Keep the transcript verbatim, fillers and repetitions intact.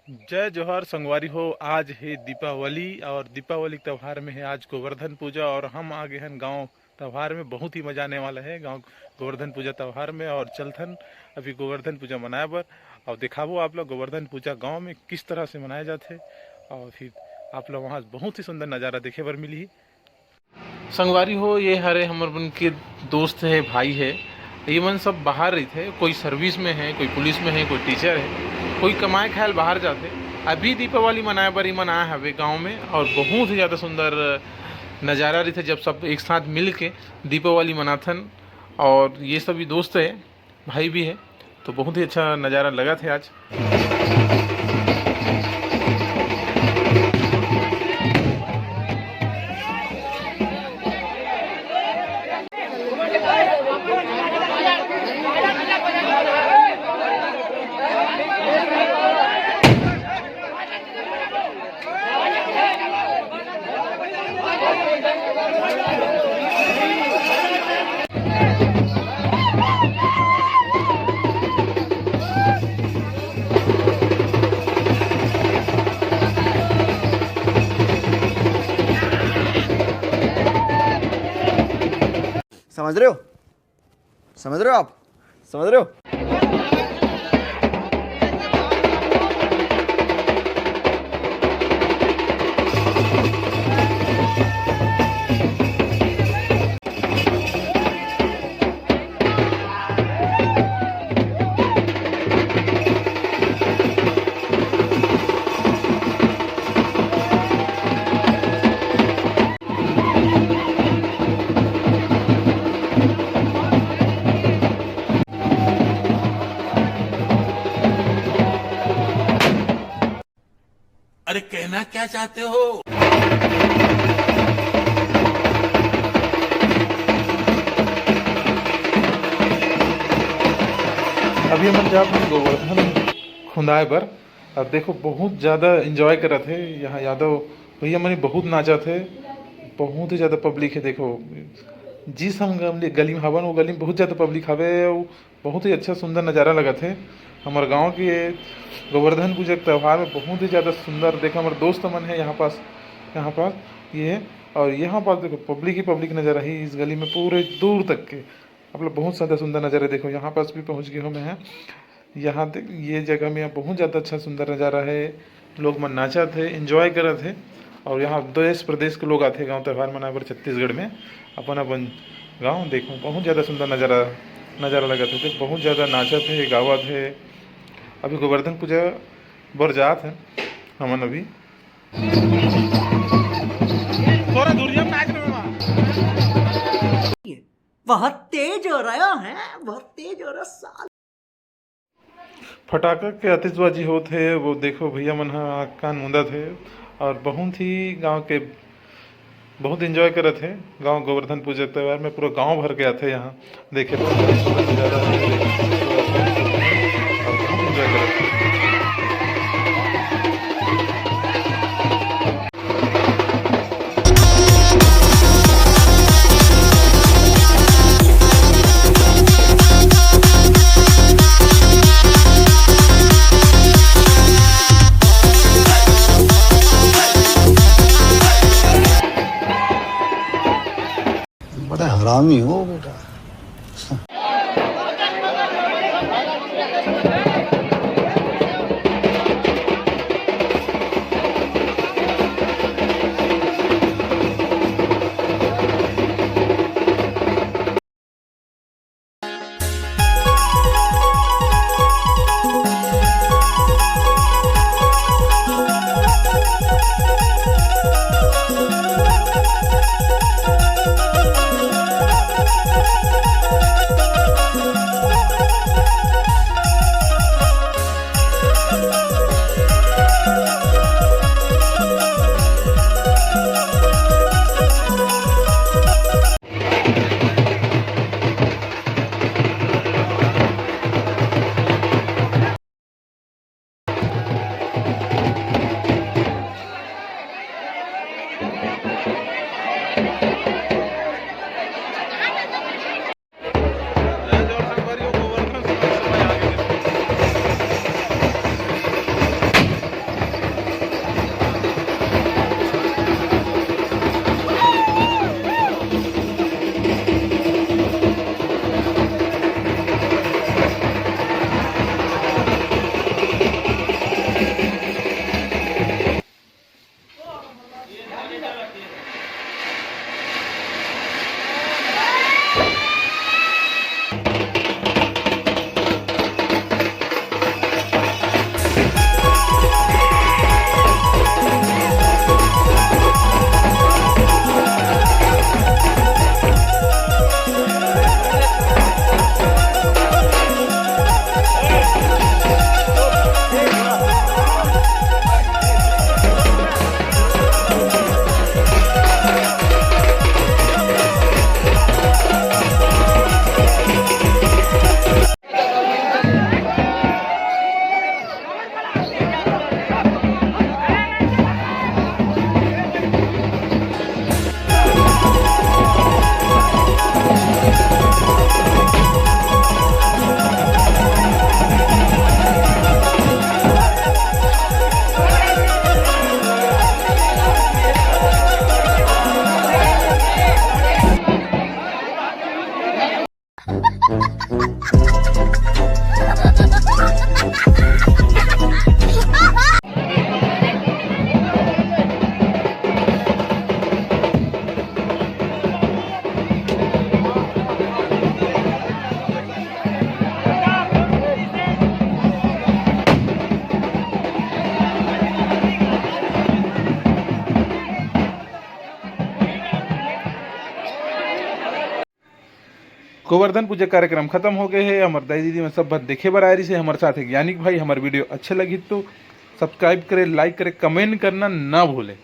जय जोहार संगवारी हो, आज हे दीपावली और दीपावली के त्योहार में हे आज गोवर्धन पूजा और हम आ गए हैं गांव त्योहार में। बहुत ही मजा आने वाला है गांव गोवर्धन पूजा त्योहार में। और चलथन अभी गोवर्धन पूजा मनाए बर और दिखाबो आप लोग गोवर्धन पूजा गांव में किस तरह से मनाया जाथे। और फिर आप लोग वहाँ बहुत ही सुंदर नज़ारा देखे बर मिली। संगवारी हो, ये हरे हमर मन के दोस्त है, भाई है। ये मन सब बाहर रहिथे, कोई सर्विस में है, कोई पुलिस में है, कोई टीचर है, कोई कमाए खाए बाहर जाथे। अभी दीपावली मनाए बर ये मन आए हवे गांव में और बहुत ही ज़्यादा सुंदर नज़ारा रहिथे जब सब एक साथ मिल के दीपावली मनाथन। और ये सभी दोस्त है, भाई भी है, तो बहुत ही अच्छा नज़ारा लगथे आज। समझ रहे हो? समझ रहे हो आप? समझ रहे हो? अरे, कहना क्या चाहते हो? अभी हमन जात हन गोवर्धन खुंदाए बर। अब देखो, बहुत ज़्यादा एंजॉय करत हे यहाँ। यादव भैया मनी बहुत नाचत हे, बहुत ही ज़्यादा पब्लिक हे। देखो, जिस हम गली, गली में हवन, वो गली में बहुत ज़्यादा पब्लिक हवे। अउ बहुत ही अच्छा सुंदर नज़ारा लगत हे। हमर गांव के गोवर्धन पूजा के त्यौहार में बहुत ही ज़्यादा सुंदर। देखो, हमर दोस्त मन हे यहाँ पास, यहाँ पास ये, और यहाँ पास देखो, पब्लिक ही पब्लिक नज़र आही इस गली में पूरे दूर तक के। आप लोग बहुत ज़्यादा सुंदर नज़ारा देखो, यहाँ पास भी पहुँच गए हो मैं। यहाँ देख, ये जगह में बहुत ज़्यादा अच्छा सुंदर नज़ारा है। लोग मन नाचत हे, एंजॉय करत हे। और यहाँ देश प्रदेश के लोग आथे गांव त्यौहार मनाए बर छत्तीसगढ़ में, अपन अपन गांव। देखो, बहुत ज़्यादा सुंदर नज़ारा, नज़ारा लगत हे। देख, बहुत ज़्यादा नाचत हे, गावत हे। अभी गोवर्धन पूजा बर जात हे हमन अभी। थोड़ा दूरिया में नाच रहे हो। बहुत तेज हो रहा है, बहुत तेज हो रहा साल। फटाका के आतिशबाजी होत हे, वो देखो भैया मन ह आँख कान मूंदत हे। और बहुत ही गांव के बहुत एंजॉय करत हे। गांव गोवर्धन पूजा के त्यौहार में पूरा गांव भर के आथे यहाँ देखे बर। बहुत सुंदर नजारा हे, और बहुत एंजॉय करत हे। बड़ा हरामी हो बेटा। गोवर्धन पूजा कार्यक्रम खत्म हो गए हे। हमर दाई दीदी मन सब भर देखे बर आए रहिसे। हमर साथ एक यानिक भाई, हमर वीडियो अच्छे लगी तो सब्सक्राइब करे, लाइक करे, कमेंट करना ना भूले।